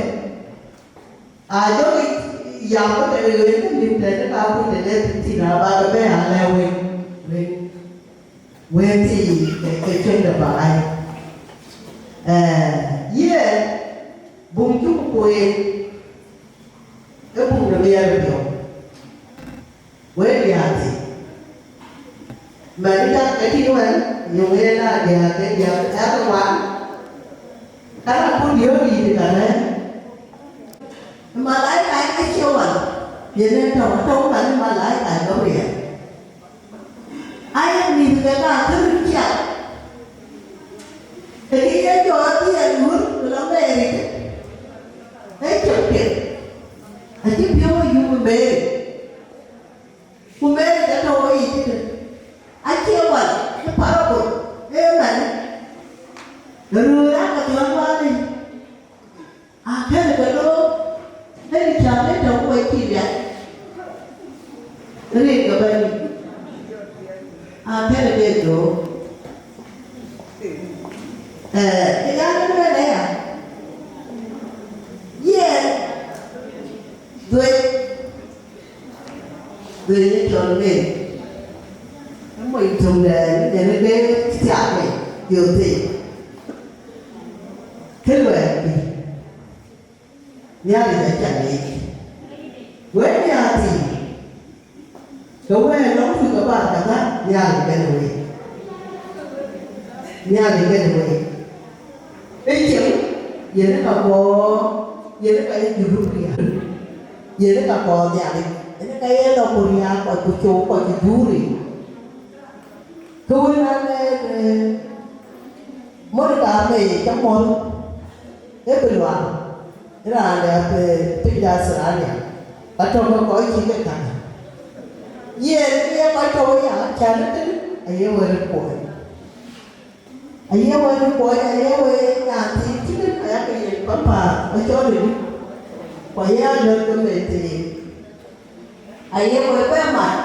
aa jɔkï yam ke ɣet ke nïm tënë, ka kuc tëde thïn, aba ke bɛ̈n aa lɛ̈k wek, wek, wek thii ke, ke cïn de baai. Ee, yen buŋ cuk kueen, ee buŋ de miɛt piɔ̈u. Wek diäär thii, mɛn ë cak ke tïŋ wën, yöŋ yen aa diäär ke diäk ë ke wan, ka raan kun diöör dïït ka rɛ̈ɛ̈r. Malaika acie wan, yen ë tɔ̈u, tɔ̈u man ë malaika Gabriel. Aye mïth ke ka kërë ciɛk, ke kë ye jɔ dhiɛl ŋöt, ku lɔ Mary, ee cök piɛth, acï piɔ̈u ayum ë Mary. Ku Mary ke tɔ̈u ë yic tëde, acï Wän wani, akënë ke look, kënë cäk ë tɔ̈ ku wek cï riɛk, rin ke bɛ̈ny, akënë ke look. Ee, ë ɣɛn ë lueel aya, yen dhuëëny, dhuëëny ë cɔl Mary, ë mony töŋdɛn, yen ë ke thiaak ë piɔ̈ɔ̈th thii. Kë luɛɛl kï, Nhialic acä leec. Wek nhiaar thii, ke wɛɛr lɔŋ tui ke bäär kadhä, Nhialic kënë week. Nhialic kënë week. Ë cieŋ, yen ë ka kɔɔr, yen ë ka ye jurup riääk, yen ë ka kɔɔr Nhialic, yen ë ka ye lɔ ku riääk kɔc ku cöök kɔc ë juuri. Ke wën an, ee, Monica May cä mɔ̈l ë bï luaŋ, ë raan de, ee, piny de Australia, ka tɔ̈ ke kɔc cï ke käŋ. Yen ye kɔc tɔ̈u aya, cän ë thïn, aye wël kuɔny. Aye wël kuɔny, aye wël nyan thiin cï thïn, aya ke yen papa, acɔl ëdï. Ku aye alööth ke meth thii. Aye wek bɛ mat,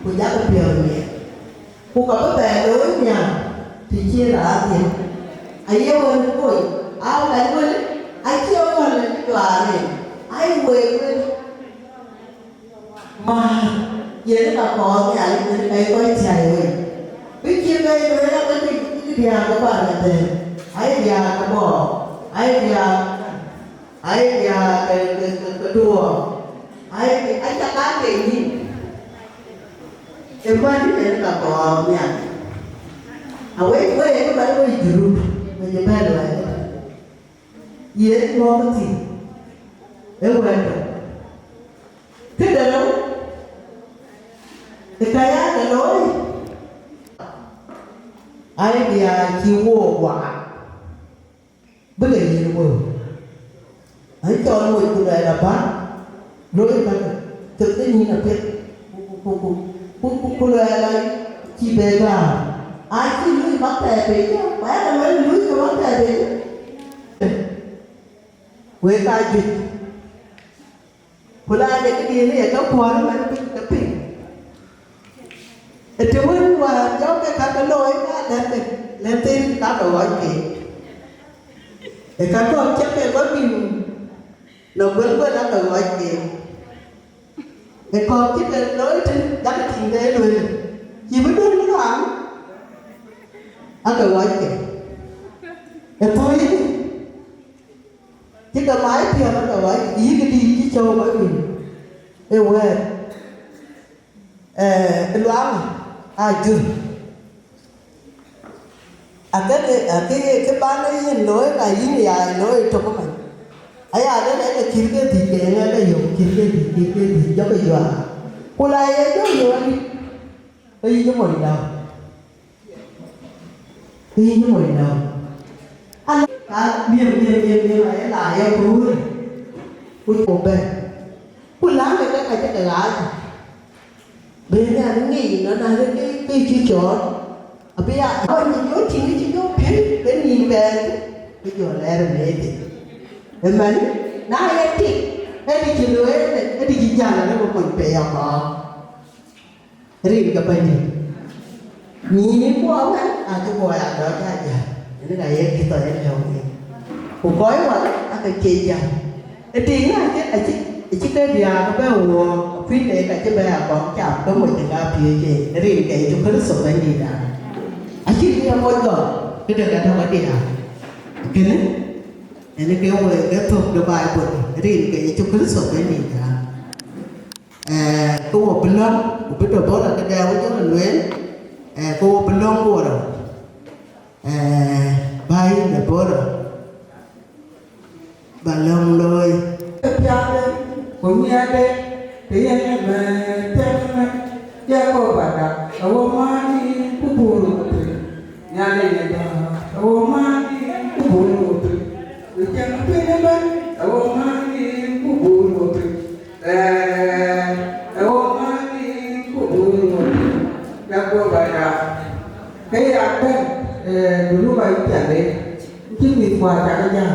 ku jakï piɔ̈ɔ̈th miɛt, ku ka bï bɛ looi nhial të cï raan dhiëëth. Aye wek kony, aa wɛ̈t wël, acie ɣɔ̈l ë juaar en, aye wek wël. Määr, yen ka kɔɔr Nhialic, yen ka ye kɔc thiäi wei. Bï cï bɛ lueel abï bï diääk ë bäär ëtɛ̈ɛ̈n, aye diääk ë bɔɔk, aye diääk. Ai, ya, ke, ke, ke, ke duɔɔr. Ai, ke, ai, ca ka ke yïn. Ë man en ka kɔɔr nhial. Awek, wek, ë man wek jurut, wek ë bɛ̈n wɛ̈ɛ̈t. Yen mɔ̈k thïn. Ë wɛ̈ɛ̈t tök. Këde rou, ë ka ya ke looi. Ai, ya cï wook waak. Bï ke yiëk wëu. Acɔl moc ku luɛɛl abä, looi kakë, tök de nyin apiɛth, ku, ku, ku, ku, ku, ku, ku luɛɛl acï bɛ gäär. Acï luui bäk thɛɛr pei cë, ku aya ke lueel luui ke bäk thɛɛr pei cë. Wek aa juëc. Ku la de këdiën ë ye ke kuɔɔr ëmɛn piny ke piny. Ë të wën wäär jɔk ke ka ke looi ka lɛ̈k ke, lɛ̈k thïn ka ke ɣɔc keek. Ë ka kɔ̈k cï ke bɔ̈ bï nɔm guël guël ake ɣɔc keek. Ë kɔ̈k cï ke looi tën dak tïŋ de lueel. Cï bï duöl luaŋ ake ɣɔc keek. Ë thööc cï ke mac piɔ̈ɔ̈th ake ɣɔc, yïk dïït cï cɔ̈u ɣɔc piny. Ë wɛ̈ɛ̈t, ee, luaŋ aa jur. Akëde, akë ye kë ban ë yen looi, ka yïn ya looi tök ëmɛn. Aya lël ënë kïr ke dhïc, ke yen ënë yök kïr ke dhïc, kïr ke dhïc, jɔkï juaar. Ku la ye jɔ yök adï, ke yïn cï mony däu. Ke yïn cï mony däu. Ala ka miëm, miëm, miëm, miëm, aye la ye kuur. Ku cï bɛ̈n. Ku läŋ ë ke ka cï ke ɣaac. Bï Nhialic ŋic nɔn na ke, ke, ke cï cɔɔl, abï ya, kɔc cï jɔ tïŋ cï jɔ piëëc, ke nïn bɛ̈ɛ̈r, ke jɔ lɛɛr ë meethë. Ëmɛn, na ye tik, ë kë cï lueel, ë kë cï jäl, arëk ë kony pei akɔɔr. Rin ke Bɛ̈nydït. Nïn kuɔ wɛ̈n, acï kuɔ ya dɔc aa jäl, ënë ka ye kï thɔc ë lëu yen. Ku kɔc wal, ake cie jäl. Ë tïŋ acï, acï, acï ke diäär bɛ wuɔɔk, kuc de ka cï bɛ a kɔŋ cam ke moc de ka piëëc en, rin ke Yecu Kërtho Bɛ̈nydït. Acï bï a moc gɔl, këde ka tɔ̈ ke diäär. Kënë, en ke wëëk ke thök de Baibul, rin ke Yecu Kërtho Bɛ̈nydït. Ee, ke wo bï lɔ̈ŋ, ku bï Debora këde wo jɔ lueel, ee, ke wo bï lɔ̈ŋ wo rɔt. Ee, bä yïn Debora, bä lɔ̈ŋ looi. Piathde, ku miɛtde, të yen ëmɛn tɛ̈n ëmɛn, Jakop ada, awo mani ku buru piny. Nyali ada, awo mani ku buru piny. Ku cäŋ piny ëmɛn, awo mani ku buru piny. Ee, awo mani ku buru piny. Jakop ada. Ke ya bɛ̈n, ee, dulu ba yï piathde. Cï mïth Wäär cak jam.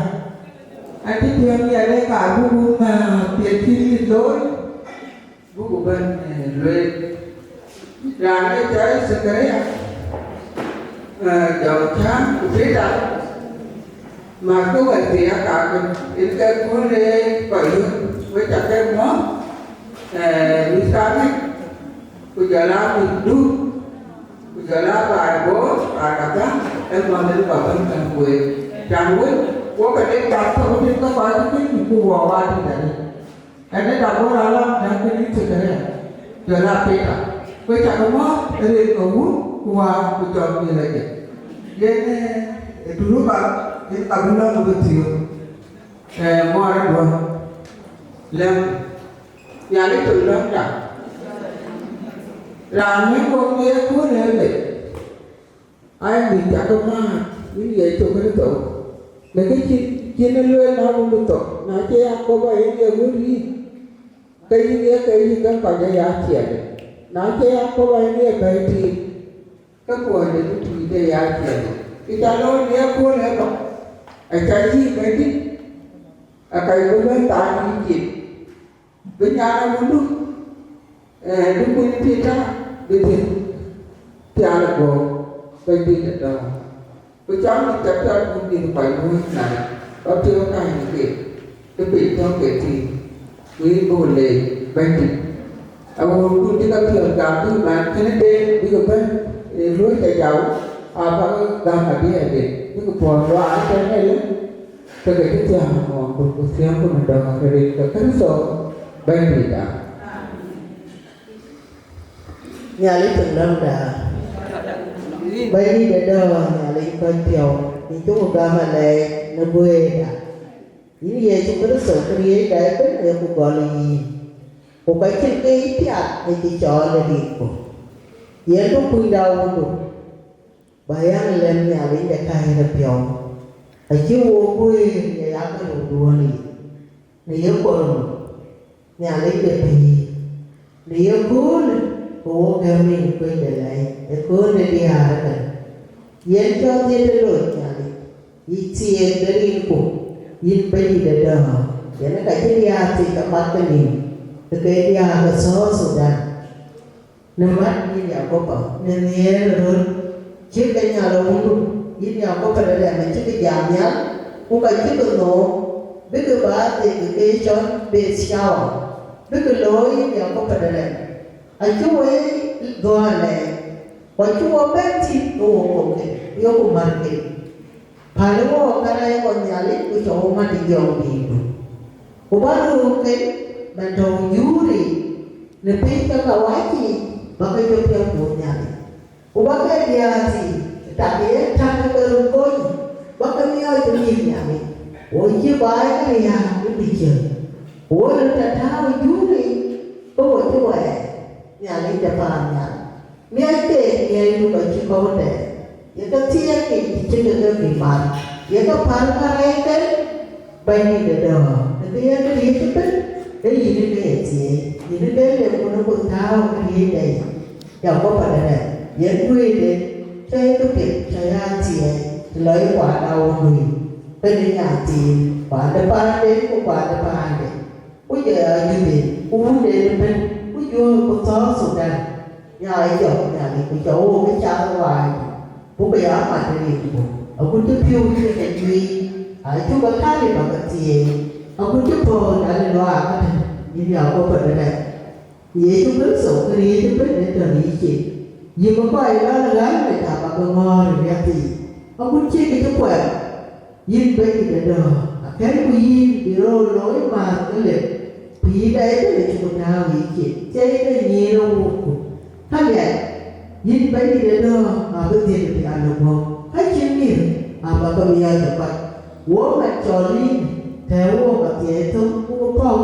An cï piɔ̈n miɛt ë kaar buk wun, ah, piɛth cï rit looi, buk bɛ̈n, eh, lueel. Raan ë cɔl Zakaria, eh, jɔŋ cäŋ ku Peter, mäthkë wɛ̈t thii aka kën, yen ke kööl ë kɔc yök, wek cak ke mɔ̈ɔ̈th, eh, mïth kaŋic, ku jɔl aa mïthdu, ku jɔl aa baai Bor, baai kadhäŋ, ë mɔ̈th yen kɔc bɛ̈n käŋ ku week. Can wek, wok ke dek jam tök, wok dek ke kɔc cï piny, ku wɔ waat dït arëët. Ɛn ë dak Bor alam, dak kën yïn Zakaria, jɔl aa Peter. Ku cak mɔ̈ɔ̈th ë rin ke Wun, ku Wät, ku Jɔŋ Nhialic. Yen, eh, ë turuba, yen ka bï lɔ̈ŋ bï thiöök. Eh, ŋuɔɔr ë duɔ̈n. Lɛ̈m. Nhialic tök lɔ̈ŋda. Raan wën wok në yeköölë ëbɛ̈n, aa yïn cak määt, yïn Yecu Kërtho, në kë cïn, cïn ë lueel na Wun thok, na cie Yakoba yen ye Wun yïn, ke yïn ye ke yï ke kɔc ë ya ciɛɛŋ. Na cie Yakoba yen ye bɛ̈ɛ̈itin, ke kuɔɔny de bï tïït ë ya ciɛɛŋ. Kë ca looi në yeköölë ëbɛ̈n, aca yï Bɛ̈nydït, aka bï bɛ̈n thaar yï cin. Bï nyan ë wundu, eh, bï kuny Peter, bï dhiëth pial ë guɔ̈p, Bɛ̈nydït ë dɔ̈ɔ̈r. Ku cam bï cak pial wun bï kɔc luɔ̈ɔ̈i nai, ba piɔ̈u kany ë keek, ke piny tɔ̈u ke tïŋ, ku yïn bï ku leec Bɛ̈nydït. Awuɔ̈ɔ̈rkun cï ke piɔ̈ɔ̈th gam bï man kënë den bï ke bɛ̈n, eh, luɔ̈ɔ̈i ca jau, aa bäk gam abï ade, bï ke puɔ̈ɔ̈th luaar ëtɛ̈ɛ̈n ëlë. Ke ke cï thiäŋ ŋɔɔŋ, ku thiäŋku në dɔ̈ɔ̈r rin ke Kërtho Bɛ̈nydïtda. Nhialic tök lɔ̈ŋda. Bɛ̈nydït ë dɔ̈ɔ̈r, Nhialic kɔc piɔ̈u, yïn cuk gam alɛɛc në guëërda. Yïn Yecu Kërtho, këriëëcda ëbɛ̈n ë ku gɔl yïn, ku ka cïn ke yï piath ë cï cɔɔl ë rinku. Yen du kunyda wundu. Ba yɛn lɛ̈m Nhialic de kääc ë piɔ̈u, acï wo guëër ye ya ke röt duɔ̈ɔ̈n yic, në ye kor muk, Nhialic de pïïr, në ye köölë, ke wo gɛ̈m rin kuec de lɛ̈i, ë kööl de diäär ëbɛ̈n. Yen cɔl dhiëth ë loc Nhialic, yï thiëëk de rinku, yïn Bɛ̈nydït ë dɔ̈ɔ̈r, yen ka cï diäär thiëc ke mat ke nïïm, ke ke diäär ke South Sudan. Në mat yïn Yakoba, në nhiëër ë röl, cïk ke nhial ë wundu, yïn Yakoba de rɛm acïk jam nhial, ku ka cïk ke nhoom, bïk bä dhil ke cɔl Beth Cäwa, bïk looi yïn Yakoba de rɛm. Acï wei dhuɔ̈ɔ̈r alɛɛc, ku acï wo bɛ̈n thïn ke wo kok ke, yoku mär ke. Päl wook karɛc ɣɔn Nhialic, ku cɔk wo mat ë jɔŋdïïtdu. Ku bä röökken bɛ̈n tɔ̈u juuri në piny ke kawac yiic, bä ke jɔ piɔ̈ɔ̈th bɔ̈ Nhialic. Ku bä ke diäär thii, tak ye tak ke röt kony, bä ke miɔɔc ë mïth Nhialic. Wo cï baai ke riääk ë bï ciël. Ku wo röt tääu juuri, ke wo cï wɛɛr Nhialic de paannhial. Miɔc keek miɔɔcdu ka cï kɔ̈u tɛɛr, ye ke thiëëk yic cï ke ke bï mat, ye ke päl karɛcken Bɛ̈nydït ë dɔ̈ɔ̈r, në kë ye këriëëc ëbɛ̈n, ee yïn ke ye thiëëc, yïn ke lëk kun ku tääu këriëëcda yic, Yakoba de rɛm, yen duëërde, cä ye ke piɛth, cä ya thiëëc, të lɔ ye kuanda wo luui, kënë nya thiin, kuat de paanden ku kuat de paanden. Ku jɔ ya Judith, ku wunden ëbɛ̈n, ku jɔ ku South Sudan, nya ë jɔk Nhialic, ku jɔ wo ke cath waai, ku ke ya mat ë rin ku, agut cï piɔ̈u cï ke juëc, acuk ke kali bä ke thieei, agut cï pɔ̈ɔ̈r Nhialic luaak ëtɛ̈n, yïn ya kɔ̈p ëbɛ̈n. Yecu Kërtho, këriëëc ëbɛ̈n ë tɔ̈ në yïcin, yï bï kɔc lɔ̈l ë ɣän ë tap abï ŋɔ̈ɔ̈r ë riäth yiic, agut cï ke cï kuɛm. Yïn Bɛ̈nydït ë dɔ̈ɔ̈r, akɛ̈nku yïn bï röör looi määr ke lep, pïïrda ëbɛ̈n acï ku tääu yïcin, thiëi ke nyïïn ë wukku. Ka liɛc, yïn Bɛ̈nydït ë dɔ̈ɔ̈r, abï dhiëth bï a lɔ guɔ̈p, ka cïn mïth, abä ke miɔɔc ë kɔc. Wo mɛt cɔl yïn, tɛ̈ɛ̈u wook athiɛɛi thök, ku pɔ̈u,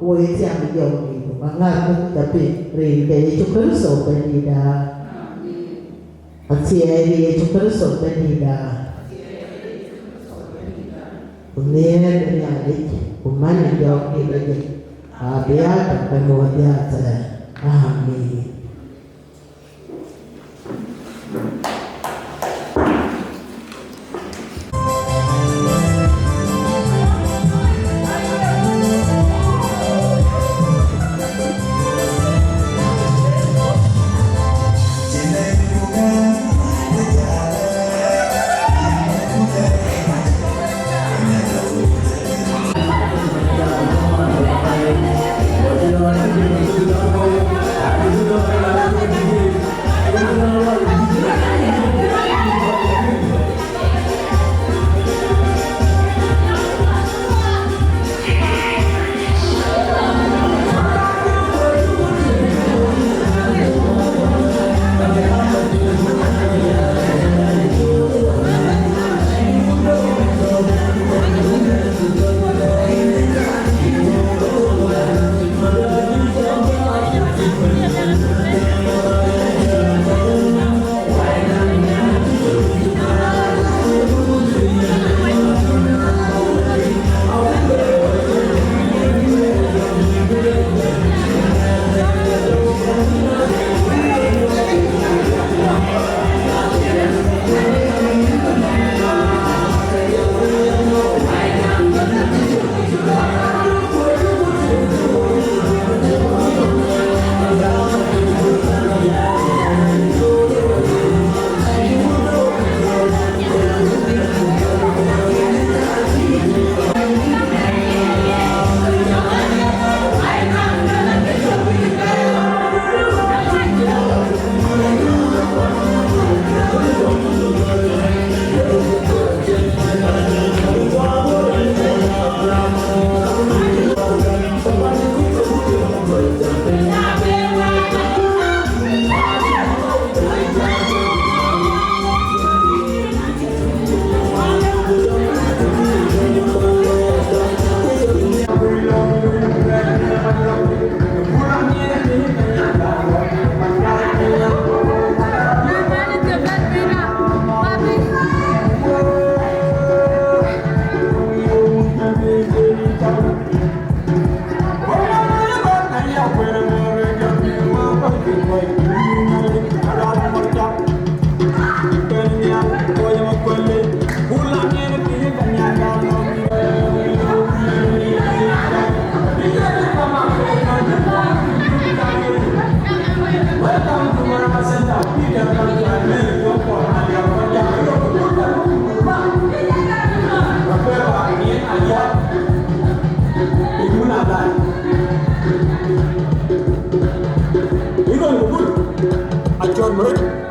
wo ye thiäŋ ë jɔŋdïïtdu, aŋäthku ca piŋ, rin ke Yecu Kërtho Bɛ̈nydïïtda. Athiɛɛi ë Yecu Kërtho Bɛ̈nydïïtda, ku nhiëër ë Nhialic, ku man ë jɔŋdït Bɛ̈nydït, abï aa tɔ̈ ke nu ë dhiath thɛɛr. Amen.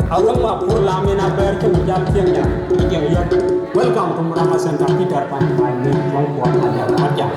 Awek ma pur lam en aber cï jal tiɛŋ ya, tiɛŋ yɔt. Welcome to Murang'a Center, Peter Pan, my name, Wang Kuan, Manyang, Matiang.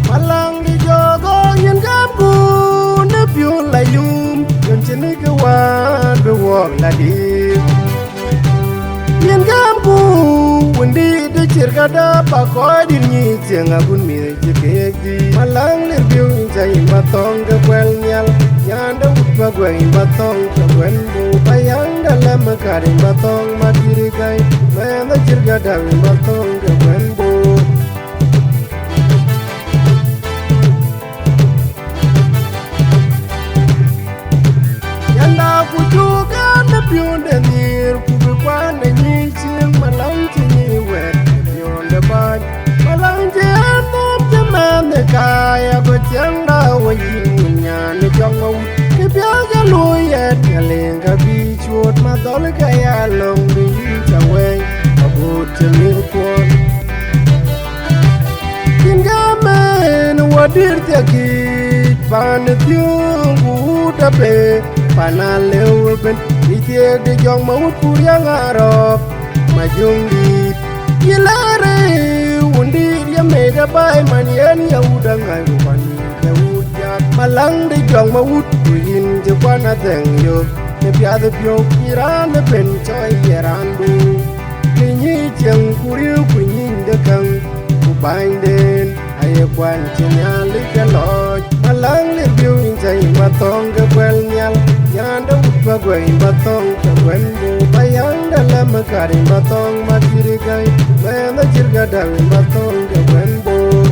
Malang di jogo yin gam ku ne piu la yum, yin chini ke wan be wok la di. Yin gam ku windi de chir ka da pa ko di ni tieng a gun mi ji ke di. Malang le biu in chai ma tong ke kwel nyal, nyanda wut pa gwen ma tong ke gwen bu. Pa yang da la ma kari ma tong ma kiri kai, ma na chir ka da ma tong ke gwen bu. Yanda ku cuk an në piɔ̈nde nhiëër, ku bï kuan ë nyic cieŋ, Malang cï nyic wɛ̈t në piɔ̈nde bäny. Malang cï en nhom cï mɛnh ë kaai, ago ciɛŋda wä yïn nyan ë jɔŋ awut. Kë piɛth ke luui yɛn, ka leŋ ka bï cuöt, ma dhɔl ke ya löŋ bï yïn cä wɛ̈i, agut cï mïthkuɔn. Yin gam en wä dïr thiek yiic, pan ë thiöŋ ku wut ape, pan alëu ëbën, ë thiëëk de jɔŋ ma wut ku riäŋ arɔ̈ɔ̈k, ma jöŋ dïït. Yï lɛ̈ɛ̈r ë wun dïït ye mec de baai, man yen ye wut aŋäc ku pan yïn ke wut jat. Malang de jɔŋ ma wut ku yïn cï kuan adhɛŋ yök, ë piath ë piɔ̈u, yï raan ëbën cɔl ye raandu. Kë nyic cieŋ ku riëëu ku nyic de käŋ, ku bänyden aye kuany cï Nhialic ke lɔɔc. Malang le biu in cai ma thɔ̈ŋ ke kuɛl nhial, nyande wut pa guɛny ma thɔ̈ŋ ke kuɛn bor. Ba yaŋ de lɛ̈m ë kar in ma thɔ̈ŋ ma kiri gäi, mɛnh acïr ke däu in ma thɔ̈ŋ ke kuɛn bor.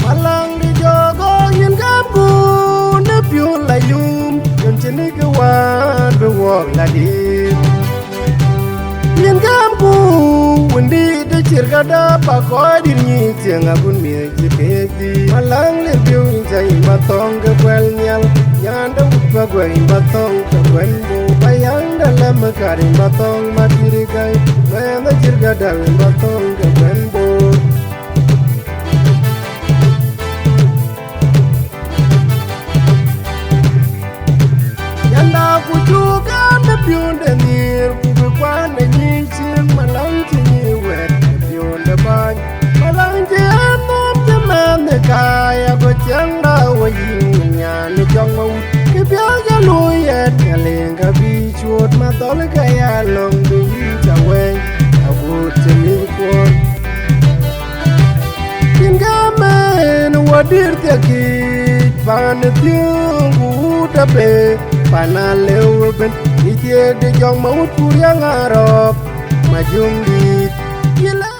Malang di jogo yin gam ku në piu la yum, yun cï ni ke wan bï wok la dit. Yin gam ku windi de cir ka da pa kɔc dit nyi cieŋ agun miëc cï keek dhïï. Malang le biu in cai ma thɔ̈ŋ ke kuɛl nhial, nyande wut pa guɛny ma thɔ̈ŋ ke kuɛn bor. Ba yaŋ de lɛ̈m ë kar in ma thɔ̈ŋ ma kiri gäi, mɛnh acïr ke däu in ma thɔ̈ŋ ke kuɛn bor. Yanda ku cuk an në piɔ̈nde nhiëër, ku bï kuan ë nyic cieŋ, Malang cï nyic wɛ̈t në piɔ̈nde bäny. Malang cï en nhom cï mɛnh ë kaai, ago ciɛŋda wä yïn nyan ë jɔŋ ma wut. Kë piɛth ke luui yɛn, ka leŋ ka bï cuöt, ma dhɔl ke ya löŋ bï yïn cä wɛ̈i, agut cï mïthkuɔn. Yin gam en wä dïr thiek yiic, pan ë thiöŋ ku wut ape, pan alëu ëbën, ë thiëëk de jɔŋ ma wut ku riäŋ arɔ̈ɔ̈k, ma jöŋ dïït. Yï la